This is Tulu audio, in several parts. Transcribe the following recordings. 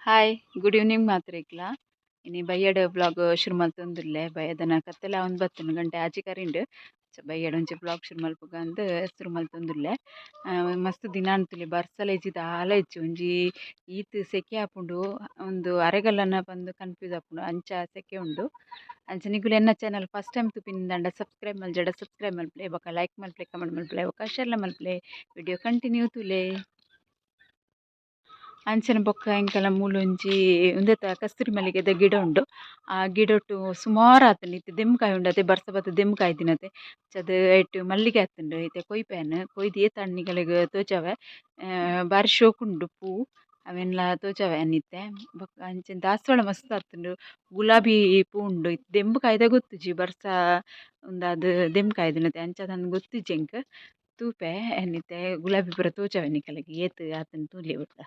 ಹಾಯ್ ಗುಡ್ ಈವ್ನಿಂಗ್ ಮಾತ್ರೆಗ್ಲ ಇನಿ ಬಯ್ಯಡ್ ವ್ಲಾಗ್ ಶುರು ಮಲ್ತೊಂದುಲ್ಲೆ ಬಯ್ಯದನ ಕತ್ತಲೆ ಆವೊಂದು ಬತ್ತುಂಡು ಗಂಟೆ ಆಜಿ ಕರಿಂಡ್. ಬಯ್ಯಡ್ ಒಂಜಿ ವ್ಲಾಗ್ ಶುರು ಮಲ್ಪುಗಂದ್ ಶುರು ಮಲ್ತೊಂದುಲ್ಲೆ. ಮಸ್ತ್ ದಿನ ಆಂತುಲೆ ಬರ್ಸಲ ಇಜ್ಜಿ ದಾಲ ಇಜ್ಜಿ ಒಂಜಿ ಈತ್ ಸೆಕೆ ಆಪುಂಡು ಉಂದು ಅರೆಗಲನ ಪಂದ್ ಕನ್ಫ್ಯೂಸ್ ಆಪುಂಡು ಅಂಚ ಸೆಕೆ ಉಂಡು. ಅಂಚ ನಿಕುಲು ಎನ್ನ ಚಾನಲ್ ಫಸ್ಟ್ ಟೈಮ್ ತೂಪಿನಿಂದಾಂಡ ಸಬ್ಸ್ಕ್ರೈಬ್ ಮಲ್ಜಡ ಸಬ್ಸ್ಕ್ರೈಬ್ ಮಲ್ಪುಲೆ ಬೊಕ ಲೈಕ್ ಮಲ್ಪುಲೆ ಕಮೆಂಟ್ ಮಲ್ಪುಲೆ ಬೊಕ ಶೇರ್ಲ ಮಲ್ಪುಲೆ ವಿಡಿಯೋ ಕಂಟಿನ್ಯೂ ತೂಲೆ. ಅಂಚನೆ ಬೊಕ್ಕ ಎಂಕಲ್ನ ಮೂಲೊಂಜಿ ಉಂದೆತ ಕಸ್ತೂರಿ ಮಲ್ಲಿಗೆದ ಗಿಡ ಉಂಡು. ಆ ಗಿಡೊಟು ಸುಮಾರು ಆತುಂಡು ಇತ್ತೆ ದೆಂಬುಕಾಯಿ ಉಂಡು ಅತೆ ಬರ್ಸ ಬತ್ತ್ ದೆಂಬುಕಾಯಿ ದಿನತೆ ಅಂಚಾದ್ ಐಟ್ ಮಲ್ಲಿಗೆ ಆತುಂಡು ಇತ್ತೆ ಕೊಯ್ಪೆನ್ ಕೊಯ್ದು ಏತ್ ನಿಕಲೆಗ್ ತೋಜಾವೆ. ಬಾರಿ ಶೋಕುಂಡು ಪೂ ಅವೆನ್ಲ ತೋಜಾವೆ ಯಾನ್ ಇತ್ತೆ. ಬೊಕ್ಕ ಅಂಚನೆ ದಾಸವಾಳ ಮಸ್ತ್ ಆತುಂಡು ಗುಲಾಬಿ ಪೂ ಉಂಡು. ಇತ್ತೆ ದೆಂಬುಕಾಯಿದ ಗೊತ್ತುಜಿ ಬರ್ಸ ಉಂದಾದ್ ದೆಂಬುಕಾಯಿ ದಿನತೆ ಅಂಚಾದ್ ಅಂದ್ ಗೊತ್ತಿಜ್ಜಿ ಎಂಕ್. ತೂಪೆ ಯಾನ್ ಇತ್ತೆ ಗುಲಾಬಿ ಪೂರ ತೋಜಾವೆ ನಿಕಲೆಗ್ ಏತ್ ಆತುಂಡು ತೂಲೆ ಬೊಕ್ಕ.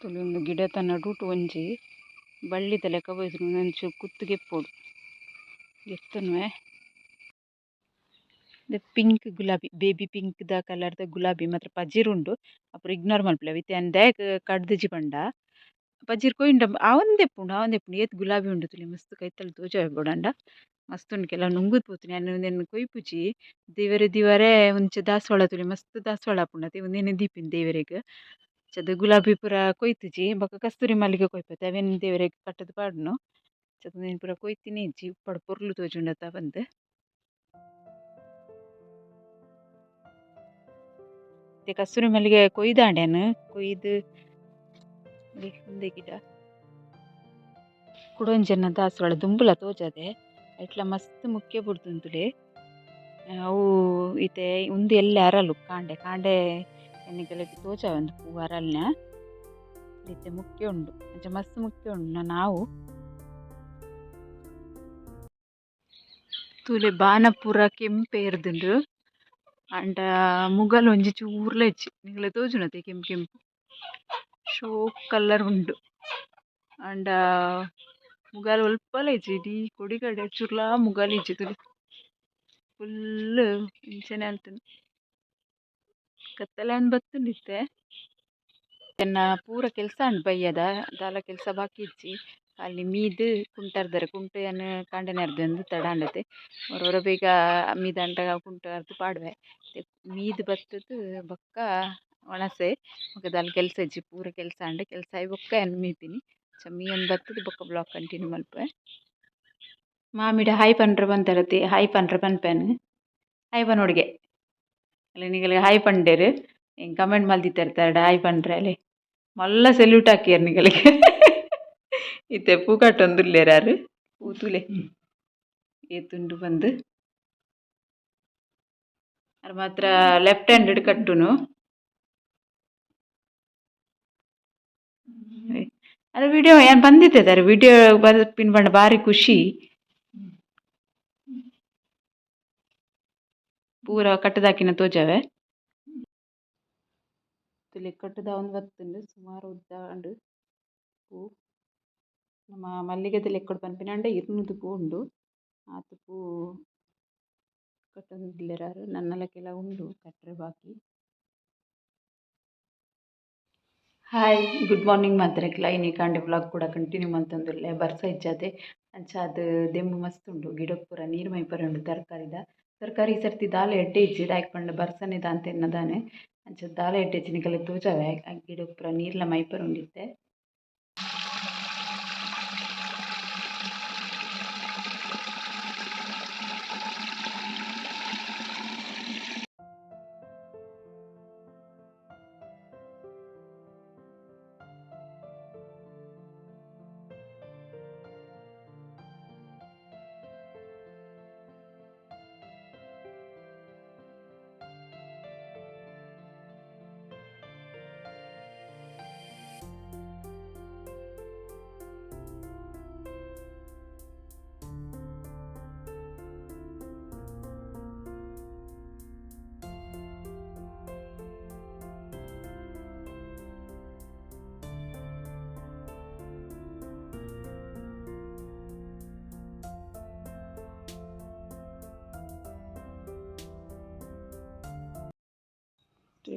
ತೂಲೆ ಉಂದು ಗಿಡತ ನಡುಟು ಒಂಜಿ ಬಳ್ಳಿದ ಲೆಕ್ಕ ಪೋಯಿತ್ಂಡ್ ಒಂಚೂರು ಕುತ್ತು ಗೆಪ್ಪೊಡು ಗೆತ್ತೊನುವೆ. ಪಿಂಕ್ ಗುಲಾಬಿ ಬೇಬಿ ಪಿಂಕ್ ದ ಕಲರ್ ದ ಗುಲಾಬಿ ಮಾತ್ರ ಪಜಿರ್ ಉಂಡು ಅಪುರ ಇಗ್ನೋರ್ ಮಲ್ಪುಲೆ ಇತ್ತೆ ಯಾನ್ ದಾಯೆಗ್ ಕಡ್ದಿಜಿ ಪಂಡ ಪಜಿರ್ ಕೊಯಿಂಡ ಆವೊಂದೇ ಉಪ್ಪುಂಡು ಆವೊಂದೇ ಉಪ್ಪುಂಡು ಏತ್ ಗುಲಾಬಿ ಉಂಡು ತೂಲೆ ಮಸ್ತ್ ಕೈತಲ್ ತೋಜಾವೆ ಬೋಡಾಂಡ ಮಸ್ತ್ ಉಂಡು ಕೆಲವು ನುಂಗುದು ಪೋತುಂಡು ಯಾನ್ ಉಂದೆನ್ ಕೊಯ್ಪುಜಿ ದೇವೆರೆ ದಿವರೆ ಒಂಚಿ ದಾಸವಾಳ ತೂಲೆ ಮಸ್ತ್ ದಾಸವಾಳ ಆಪುಂಡು ಅತೆ ಉಂದೆನೆ ದೀಪಿನಿ ದೇವೆರೆಗ್. ಅಂಚಾದ್ ಗುಲಾಬಿ ಪೂರ ಕೊಯ್ತುಜಿ ಬೊಕ ಕಸ್ತೂರಿ ಮಲ್ಲಿಗೆ ಕೊಯ್ಪೆತೆ ಅವೆನ್ ದೇವೆರೆಗ್ ಕಟ್ಟುದು ಪಾಡುನು. ಅಂಚಾದ್ ಉಂದೆನ್ ಪೂರ ಕೊಯ್ತಿನಿ ಇಜ್ಜಿ ಉಪ್ಪಡ್ ಪೊರ್ಲು ತೋಜುಂಡತ ಪಂದ್. ಇತ್ತೆ ಕಸ್ತೂರಿ ಮಲ್ಲಿಗೆ ಕೊಯ್ದಾಂಡ್ ಯಾನ್ ಕೊಯ್ದು ಉಂದೆ ಗಿಡ ಕುಡೊಂಜೆನ ದಾಸವಾಳ ದುಂಬುಲ ತೋಜಾದೆ ಐಟ್ಲ ಮಸ್ತ್ ಮುಖ್ಯ ಬುಡ್ದುಂತುಲೆ ಅವು ಇತ್ತೆ ಉಂದು ಎಲ್ಲೆ ಅರಲು ಕಾಂಡೆ ಕಾಂಡೆ ನಿಕಲೆಗ್ ತೋಜಾವೆ ಉಂದು ಪೂ ಅರಲ್ನ ಇತ್ತೆ ಮುಖ್ಯ ಉಂಡು ಅಂಚ ಮಸ್ತ್ ಮುಖ್ಯ ಉಂಡು ನಾವು ತೂಲೆ ಬಾನ ಪೂರ ಕೆಂಪೇರ್ದುಂಡು ಆಂಡ ಮುಗಲ್ ಒಂಜಿ ಚೂರ್ಲ ಇಜ್ಜಿ ನಿಕಲೆಗ್ ತೋಜುಂಡತೆ ಕೆಂಪು ಕೆಂಪು ಶೋಕ್ ಕಲರ್ ಉಂಡು ಆಂಡ ಮುಗಲ್ ಒಲ್ಪಲ ಇಜ್ಜಿ ಇಡೀ ಕೊಡಿಗಡೆ ಚೂರ್ಲಾ ಮುಗಲ್ ಇಜ್ಜಿ ತೂಲೆ ಫುಲ್ಲ್ ಇಂಚನೆ ಆತುಂಡು ಕತ್ತಲೆ ಆವೊಂದು ಬತ್ತುಂಡು ಇತ್ತೆ. ಎನ್ನ ಪೂರ ಕೆಲಸ ಉಂಡು ಬಯ್ಯದ ದಾಲ ಕೆಲಸ ಬಾಕಿ ಇಜ್ಜಿ. ಅಲ್ಲಿ ಮೀದ್ ಕುಂಟರ್ದರೆ ಕುಂಟು ಯಾನ್ ಕಾಂಡೆನೆ ಅರ್ದೊಂದು ತಡ ಆಂಡತೆ ಒರ ಒರ ಬೇಗ ಮೀದಾಂಡ ಕುಂಟು ಅರ್ದ್ ಪಾಡುವೆ. ಮೀದ್ ಬತ್ತುದು ಬೊಕ್ಕ ಒಣಸೆ ಬೊಕ ದಾಲ ಕೆಲಸ ಇಜ್ಜಿ ಪೂರ ಕೆಲಸ ಆಂಡ್ ಕೆಲಸ ಆಯಿ ಬೊಕ್ಕ ಯಾನ್ ಮೀಪಿನಿ. ಸೊ ಮೀಯೊಂದು ಬತ್ತುದು ಬೊಕ್ಕ ಬ್ಲಾಗ್ ಕಂಟಿನ್ಯೂ ಮಲ್ಪುವೆ. ಮಾಮಿಡ ಹಾಯ್ ಪಂಡ್ರೆ ಪಂತರತೆ ಹಾಯ್ ಪಂಡ್ರೆ ಪನ್ಪೆನ್ ಹಾಯ್ ಪನೊಡುಗೆ ಅಲ್ಲ ನಿಕಲೆಗ್ ಹಾಯ್ ಪಂಡೆರ್ ಎಂಕ್ ಕಮೆಂಟ್ ಮಲ್ದಿತ್ತೆರ್ ಹಾಯ್ ಪಂಡ್ರೆ ಅಲೆ ಮಲ್ಲ ಸೆಲ್ಯೂಟ್ ಹಾಕಿಯೆರ್ ನಿಕಲೆಗ್. ಇತ್ತೆ ಪೂ ಕಟ್ಟೊಂದುಲ್ಲೆರ್ ಆರ್ ಪೂ ತೂಲೆ ಏತುಂಡು ಪಂದ್. ಆರ್ ಮಾತ್ರ ಲೆಫ್ಟ್ ಹ್ಯಾಂಡ್ ಕಟ್ಟುನು. ಅರೆ ವಿಡಿಯೋ ಯಾನ್ ಬಂದಿತ್ತೆ ವಿಡಿಯೋ ಬರ್ಪಿನ ಪಂಡ ಬಾರಿ ಖುಷಿ. ಪೂರ ಕಟ್ಟುದಾಕಿನ ತೋಜಾವೆ. ತೂಲೆ ಕಟ್ಟುದಾವೊಂದು ಬತ್ತುಂಡು ಸುಮಾರು ಉದ್ದ ಉಂಡು ಪೂ. ನಮ್ಮ ಮಲ್ಲಿಗೆದ ಲೆಕ್ಕೊಡು ಪನ್ಪಿನಾಂಡ ಇರ್ನೂದು ಪೂ ಉಂಡು. ಆತ್ ಪೂ ಕಟ್ಟೊಂದುಲ್ಲೆರ್ ಆರ್ ನನ್ನಲ ಕೆಲವು ಉಂಡು ಕಟ್ಟರೆ ಬಾಕಿ. ಹಾಯ್ ಗುಡ್ ಮಾರ್ನಿಂಗ್ ಮಾತೆರೆಗ್ಲ ಇನಿ ಕಾಂಡೆ ವ್ಲಾಗ್ ಕೂಡ ಕಂಟಿನ್ಯೂ ಮಲ್ತೊಂದುಲ್ಲೆ ಬರ್ಸ ಇಜ್ಜಾತೆ ಅಂಚಾದ್ ದೆಂಬು ಮಸ್ತ್ ಉಂಡು ಗಿಡಕ್ ಪೂರ ನೀರು ಮೈಪರೆ ಉಂಡು ತರಕಾರಿದ ತರಕಾರಿ ಈ ಸರ್ತಿ ದಾಲ ಎಡ್ಡೆ ಇಜ್ಜಿ ದಾಯೆ ಪಂಡ ಬರ್ಸನೆ ದಾಂತೆ ದಾನೆ ಅಂಚ ದಾಲ ಎಡ್ಡೆ ಇಜ್ಜಿ ನಿಕಲೆಗ್ ತೋಜಾವೆ ಗಿಡಕ್ ಪೂರ ನೀರ್ಲ ಮೈಪರೆ ಉಂಡು ಇತ್ತೆ.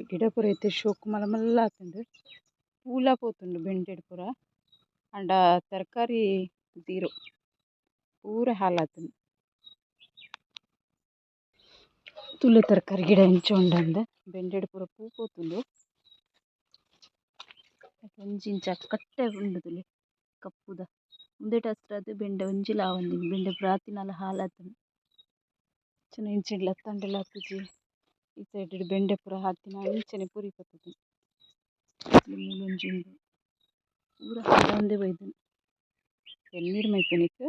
ಗಿಡ ಪೂರ ಇತ್ತೆ ಶೋಕು ಮಲ್ಲ ಮಲ್ಲ ಆತುಂಡು ಪೂಲ ಪೋತುಂಡು ಬೆಂಡೆಡ್ ಪೂರ ಆಂಡ ತರಕಾರಿ ಜೀರೋ ಪೂರ ಹಾಲಾತುಂಡು. ತುಲೆ ತರಕಾರಿ ಗಿಡ ಎಂಚ ಉಂಡಂದ್ ಬೆಂಡೆಡ್ ಪೂರ ಪೂ ಪೋತುಂಡು. ಒಂಜಿ ಇಂಚ ಕಟ್ಟೆ ಉಂಡು ತೂಲೆ ಕಪ್ಪುದ ಉಂದೆಟ್ ಅಸ್ರಾದ್ ಬೆಂಡೆ ಒಂಜಿಲ ಆವಂದಿನಿ ಬೆಂಡೆ ಪೂರ ಆತಿನಾಲ ಹಾಲಾತುಂಡು. ಅಂಚನೆ ಇಂಚಿಡ್ ಲತ್ತಂಡಲ ಆಪುಜಿ ಈ ಸೈಡ್ ಡ್ ಬೆಂಡೆ ಪೂರ ಆತಿನ ಅಂಚನೆ ಪುರಿ ಪತ್ತುದುಂಡು. ಮೂಲೊಂಜಿ ಉಂಡು ಪೂರ ಹಾಳಾವೊಂದೆ ಬೈದ್ಂಡ್. ನೀರ್ ಮೈಪುನೆಕ್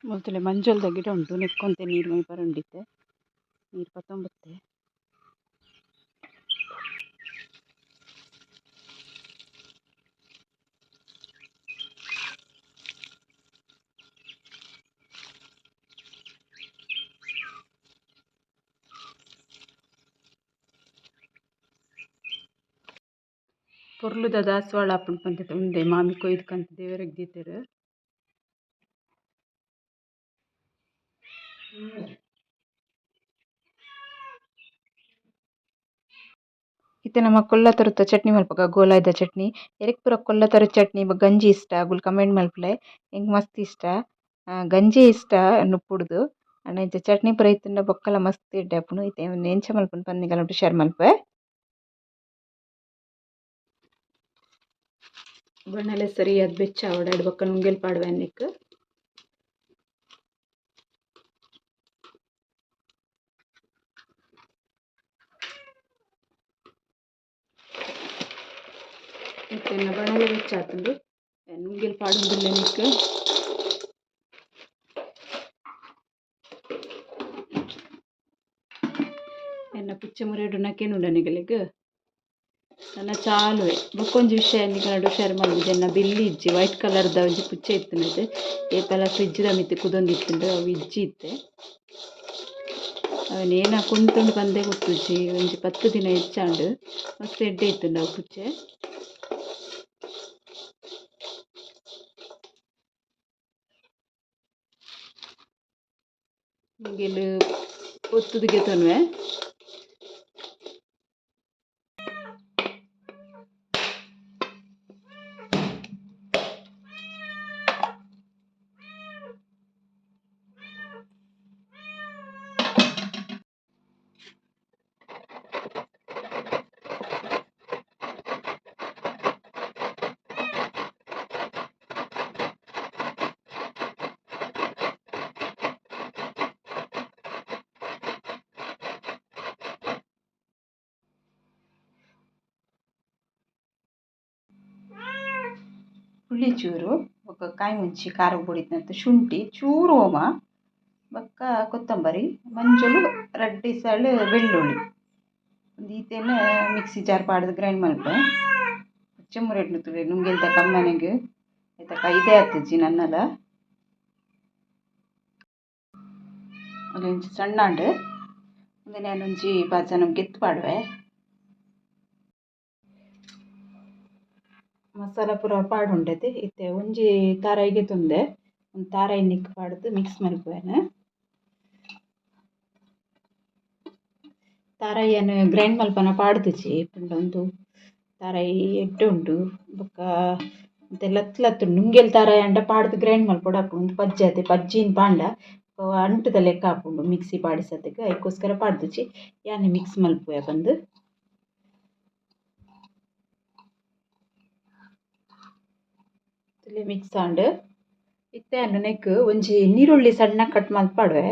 ಮುಲ್ತುಲೆ ಮಂಜೊಲ್ದ ಗಿಡ ಉಂಡು ನೆಕ್ಕೊಂತೆ ನೀರು ಮೈಪರೆ ಉಂಡಿತ್ತೆ ನೀರು ಪತ್ತೊಂಬತ್ತೆ. ಪೊರ್ಲುದ ದಾಸವಾಳ ಆಪುಂಡು ಪಂತತೆ ಉಂದೆ ಮಾಮಿ ಕೊಯ್ದು ಕಂತ್ ದೇವೆರೆಗ್ ದೀತೆರ್. ಇತ್ತೆ ನಮ ಕೊಲ್ಲ ತರತ ಚಟ್ನಿ ಮಲ್ಪುಗ ಗೋಲಾಯಿದ ಚಟ್ನಿ. ಎರೆಗ್ ಪೂರ ಕೊಲ್ಲ ತರತ ಚಟ್ನಿ ಬೊಕ ಗಂಜಿ ಇಷ್ಟ ಅಗುಲು ಕಮೆಂಟ್ ಮಲ್ಪುಲೆ ಎಂಕ್ ಮಸ್ತ್ ಇಷ್ಟ. ಗಂಜಿ ಇಷ್ಟ ನುಪ್ಪುಡ್ದು ಆಂಡ ಇಂಚ ಚಟ್ನಿ ಪೂರ ಇತ್ತ್ಂಡ ಬೊಕ್ಕಲ ಮಸ್ತ್ ಎಡ್ಡೆ ಆಪುಂಡು. ಇತ್ತೆ ಎಂಚ ಮಲ್ಪುನು ಪಂದ್ ನಿಕಲ್ನ ಶೇರ್ ಮಲ್ಪುವೆ. ಬಾಣಲೆ ಸರಿಯಾದ್ ಬೆಚ್ಚ ಆವಡ್ ಐಡ್ ಬೊಕ್ಕ ನುಂಗೆಲ್ ಪಾಡುವೆ ನೆಕ್ಕ್. ಇತ್ತೆ ಎನ್ನ ಬಾಣಲೆ ಬೆಚ್ಚ ಆತುಂಡು ನುಂಗೆಲ್ ಪಾಡೊಂದುಲ್ಲೆ ನೆಕ್ಕ್. ಎನ್ನ ಪುಚ್ಚೆ ಮುರೆಡುನ ಕೇನುಂಡ ನಿಗಲೆಗ್ ನನ ಚಾಲುವೆ. ಬೊಕ್ಕೊಂಜಿ ವಿಷಯ ನಿಕಲ್ಡ ಶೇರ್ ಮಲ್ಪುಜಿ ಎನ್ನ ಬಿಲ್ಲಿ ಇಜ್ಜಿ ವೈಟ್ ಕಲರ್ದ ಒಂಜಿ ಪುಚ್ಚೆ ಇತ್ತುಂಡು ಏಪಲ ಫ್ರಿಜ್ದ ಮಿತ್ತ್ ಕುದೊಂದಿತ್ತುಂಡು ಅವು ಇಜ್ಜಿ ಇತ್ತೆ. ಅವೆನ್ ಏನ ಕುಂತುಂಡು ಪಂದೇ ಗೊತ್ತುಜ್ಜಿ ಒಂಜಿ 10 ದಿನ ಹೆಚ್ಚಾಂಡ್ ಮಸ್ತ್ ಎಡ್ಡೆ ಇತ್ತುಂಡು ಅವು ಪುಚ್ಚೆ. ನುಂಗೆಲ್ ಪೊತ್ತುದು ಗೆತೊನುವೆ. ಪುಳಿ ಚೂರು ಬೊಕ್ಕ ಕಾಯಿ ಮುಂಚಿ ಖಾರಗ್ ಬೋಡಿತ್ತಿನಾತ್ ಶುಂಠಿ ಚೂರು ಓಮ ಬೊಕ್ಕ ಕೊತ್ತಂಬರಿ ಮಂಜೊಲು ರಡ್ಡ್ ಇಸಲ್ ಬೆಳ್ಳುಳ್ಳಿ ಉಂದು ಈತೆನ್ ಮಿಕ್ಸಿ ಜಾರ್ ಪಾಡ್ದ್ ಗ್ರೈಂಡ್ ಮಲ್ಪುವೆ. ಪುಚ್ಚೆ ಮುರೆಡ್ಂಡ್ ತೂಲೆ ನುಂಗೆಲ್ದ ಕಮ್ಮನೆಗ್ ಐತ ಕೈದೇ ಆತುಜಿ ನನ್ನಲ. ಉಂದು ಸಣ್ಣ ಆಂಡ್ ಉಂದೆನ್ ಯಾನ್ ಒಂಜಿ ಬಾಜನೊಗು ಗೆತ್ತ್ ಪಾಡುವೆ. ಮಸಾಲ ಪೂರ ಪಾಡುಂಡತೆ ಇತ್ತೆ ಒಂಜಿ ತಾರಾಯಿ ಗೆತೊಂದೆ ಒಂಜಿ ತಾರಾಯಿ ನೆಕ್ಕ್ ಪಾಡ್ದ್ ಮಿಕ್ಸ್ ಮಲ್ಪುವೆನ್. ತಾರಾಯಿ ಯಾನ್ ಗ್ರೈಂಡ್ ಮಲ್ಪನ ಪಾಡ್ದಿಜಿ ಪಂಡ ಉಂದು ತಾರಾಯಿ ಎಡ್ಡೆ ಉಂಡು ಬೊಕ್ಕ ಒಂತೆ ಲತ್ತ್ ಲತ್ತ್ ಉಂಡು ನುಂಗೆಲ್ ತಾರಾಯಿ ಆಂಡ ಪಾಡ್ದ್ ಗ್ರೈಂಡ್ ಮಲ್ಪೊಡು ಆಪುಂಡು ಉಂದು ಪಜ್ಜೆ ಅತೆ ಪಜ್ಜಿನ್ ಪಾಂಡ ಅಂಟುದ ಲೆಕ್ಕ ಆಪುಂಡು ಮಿಕ್ಸಿ ಪಾಡಿಸತೆಗ್ ಐಕೋಸ್ಕರ ಪಾಡ್ದಿಜಿ ಯಾನ್ ಮಿಕ್ಸ್ ಮಲ್ಪುವೆ ಪಂದ್. ತೂಲೆ ಮಿಕ್ಸ್ ಆಂಡ್ ಇತ್ತೆ ಯಾನ್ ನೆಕ್ಕ್ ಒಂಜಿ ನೀರುಳ್ಳಿ ಸಣ್ಣ ಕಟ್ ಮಲ್ತ್ ಪಾಡುವೆ.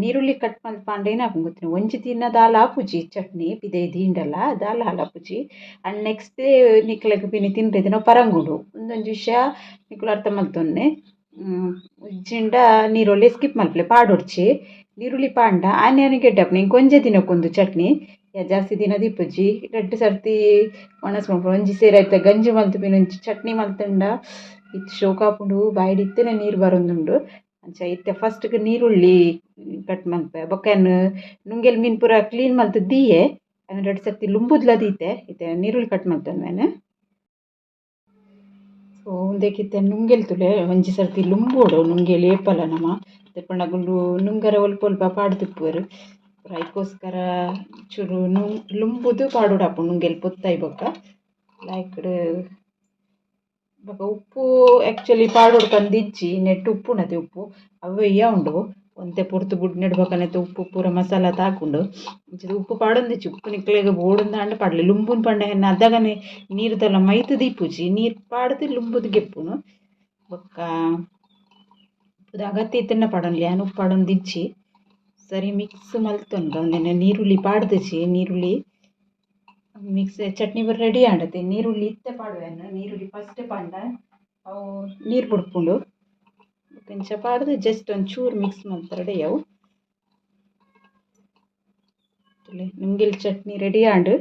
ನೀರುಳ್ಳಿ ಕಟ್ ಮಲ್ತ್ ಪಾಂಡ ಏನಾಪುಂಡು ಗೊತ್ತುಂಡ ಒಂಜಿ ದಿನ ದಾಲ ಆಪುಜಿ ಚಟ್ನಿ ಪಿದಯಿ ದೀಂಡಲ ದಾಲ ಹಾಳಾಪುಜಿ ಆಂಡ್ ನೆಕ್ಸ್ಟ್ ಡೇ ನಿಕ್ಲೆಗ್ ಪಿನಿ ತಿನ್ರೆ ಇತ್ತಿನ ಪರಂಗುಂಡು ಉಂದೊಂಜಿ ವಿಷಯ ನಿಕುಲು ಅರ್ಥ ಮಲ್ತೊನ್ನೆ. ಇಜ್ಜಿಂಡ ನೀರುಳ್ಳಿ ಸ್ಕಿಪ್ ಮಲ್ಪುಲೆ ಪಾಡೊಡ್ಚಿ. ನೀರುಳ್ಳಿ ಪಾಂಡ ಆನೆ ಆನೆ ಎಡ್ಡೆ ಆಪುಂಡು ಎಂಕ್ ಒಂಜೇ ದಿನಕ್ಕೊಂದು ಚಟ್ನಿ ಜಾಸ್ತಿ ದಿನ ದೀಪುಜಿ. ರಡ್ಡ್ ಸರ್ತಿ ಒಣಸ್ ಮಲ್ಪೊಡು. ಒಂಜಿ ಸೇರು ಐತ ಗಂಜಿ ಮಲ್ತ್ ಪಿನ ಒಂಜಿ ಚಟ್ನಿ ಮಲ್ತುಂಡ ಇತ್ ಶೋಕು ಆಪುಂಡು. ಬಾಯಿಡ್ ಇತ್ತೆನೆ ನೀರು ಬರೊಂದುಂಡು. ಅಂಚ ಇತ್ತೆ ಫಸ್ಟ್ಗೆ ನೀರುಳ್ಳಿ ಕಟ್ ಮನ್ಪೆ. ಬೊಕ್ಕ ಯಾನ್ ನುಂಗೆಲ್ ಮೀನ್ ಪೂರ ಕ್ಲೀನ್ ಮಲ್ತ್ ದೀಯೆ. ಅವೆನ್ ರಡ್ಡ್ ಸರ್ತಿ ಲುಂಬುದ್ಲ ದೀತೆ. ಇತ್ತೆ ನೀರುಳ್ಳಿ ಕಟ್ ಮಲ್ತೊನ್ವೆ. ಸೊ ಉಂದೆಕ್ ಇತ್ತೆ ನುಂಗೆಲ್ ತೂಲೆ ಒಂಜಿ ಸರ್ತಿ ಲುಂಬೊಡು ನುಂಗೆಲ್ ಏಪಲ ನಮ. ದಾಯೆ ಪಂಡ ಅಗುಲು ನುಂಗರೆ ಒಲ್ಪ ಒಲ್ಪ ಪಾಡ್ದಿಪ್ಪುವೆರ್. ಐಕೋಸ್ಕರ ಚೂರು ಲುಂಬುದು ಪಾಡೊಡಾಪುಂಡು ನುಂಗೆಲ್ ಪೊತ್ತಾಯಿ ಬೊಕ್ಕ ಲಾಯ್ಕ್ಡ್. ಬೊಕ್ಕ ಉಪ್ಪು ಆ್ಯಕ್ಚುಲಿ ಪಾಡೊಡು ಪಂದ್ ಇಜ್ಜಿ. ನೆಟ್ಟ್ ಉಪ್ಪುಂಡತೆ ಉಪ್ಪು ಅವ್ವೇ ಉಂಡು. ಒಂತೆ ಪೊರ್ತು ಬುಡ್ನೆಡ್ ಬೊಕ್ಕ ಉಪ್ಪು ಪೂರ ಮಸಾಲ ತಾಕುಂಡು. ಅಂಚಿದ ಉಪ್ಪು ಪಾಡೊಂದಿಜ್ಜಿ. ಉಪ್ಪು ನಿಕ್ಲೆಗ್ ಬೋಡುಂದಾಂಡ ಪಾಡ್ಲೆ. ಲುಂಬುನು ಪಂಡ ಎನ್ನ ಅದಗನೆ ನೀರ್ದೆಲ್ಲ ಮೈತ್ ದೀಪುಜಿ. ನೀರು ಪಾಡ್ದು ಲುಂಬುದು ಗೆಪ್ಪುನು. ಬೊಕ್ಕ ಉಪ್ಪುದ ಅಗತ್ಯ ಇತ್ತುಂಡ ಪಾಡೊನ್ಲಿ. ಯಾನ್ ಉಪ್ಪು ಪಾಡೊಂದಿಜ್ಜಿ. ಸರಿ ಮಿಕ್ಸ್ ಮಲ್ತೊನ್ಗ. ಉಂದೆನ್ ನೀರುಳ್ಳಿ ಪಾಡ್ದಿಜಿ. ನೀರುಳ್ಳಿ ಮಿಕ್ಸ್ ಚಟ್ನಿ ಪೂರ ರೆಡಿ ಆಂಡತೆ. ನೀರುಳ್ಳಿ ಇತ್ತೆ ಪಾಡುವೆ. ನೀರುಳ್ಳಿ ಫಸ್ಟ್ ಪಾಂಡ ಅವು ನೀರು ಬುಡ್ಪುಂಡು. ಇಂಚ ಪಾಡ್ದು ಜಸ್ಟ್ ಒಂಚೂರು ಮಿಕ್ಸ್ ಮಲ್ತ್ ರೆಡಿ ಅವು. ನುಂಗೆಲ್ ಚಟ್ನಿ ರೆಡಿ ಆಂಡ್.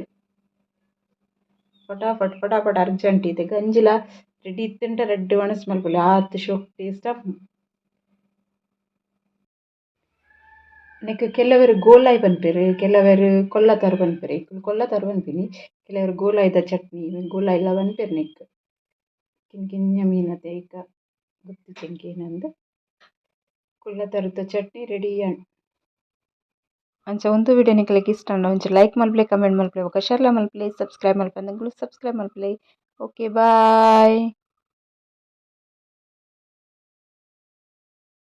ಫಟಾಫಟ್ ಫಟಾಫಟ್ ಅರ್ಜೆಂಟ್ ಇತ್ತೆ ಗಂಜಿಲ ರೆಡಿ ಇತ್ತುಂಡ ರಡ್ಡ್ ಒಣಸ್ ಮಲ್ಪೊಲಿ. ಆತ್ ಶೋಕ್ ಟೇಸ್ಟ್ ಆಪುಂಡು. ನೆಕ್ಕ್ ಕೆಲವೆರ್ ಗೋಲಾಯಿ ಪನ್ಪೆರ್, ಕೆಲವೆರ್ ಕೊಲ್ಲತಾರ್ ಪನ್ಪೆರ್. ಎಂಕುಲು ಕೊಲ್ಲತಾರ್ ಪನ್ಪಿನಿ. ಕೆಲವೆರ್ ಗೋಲಾಯಿದ ಚಟ್ನಿ ಗೋಲಾಯಿಲ ಪನ್ಪೆರ್ ನೆಕ್ಕ್. ಕಿನ್ನ ಕಿನ್ನ ಮೀನತೆ ಐಕ ಗೊತ್ತಿಜ್ಜಿ ಎಂಕ್ ಏನಂದ್. ಕೊಲ್ಲತರುತ ಚಟ್ನಿ ರೆಡಿ ಆಂಡ್. ಅಂಚ ಉಂದು ವಿಡಿಯೋ ನಿಕ್ಲೆಗ್ ಇಷ್ಟ ಆಂಡ ಒಂಜಿ ಲೈಕ್ ಮಲ್ಪುಲೆ, ಕಮೆಂಟ್ ಮಲ್ಪುಲೆ, ಬೊಕ ಶೇರ್ಲ ಮಲ್ಪುಲೆ, ಸಬ್ಸ್ಕ್ರೈಬ್ ಮಲ್ಪಂದೆ ಸಬ್ಸ್ಕ್ರೈಬ್ ಮಲ್ಪುಲೆ. Okay bye.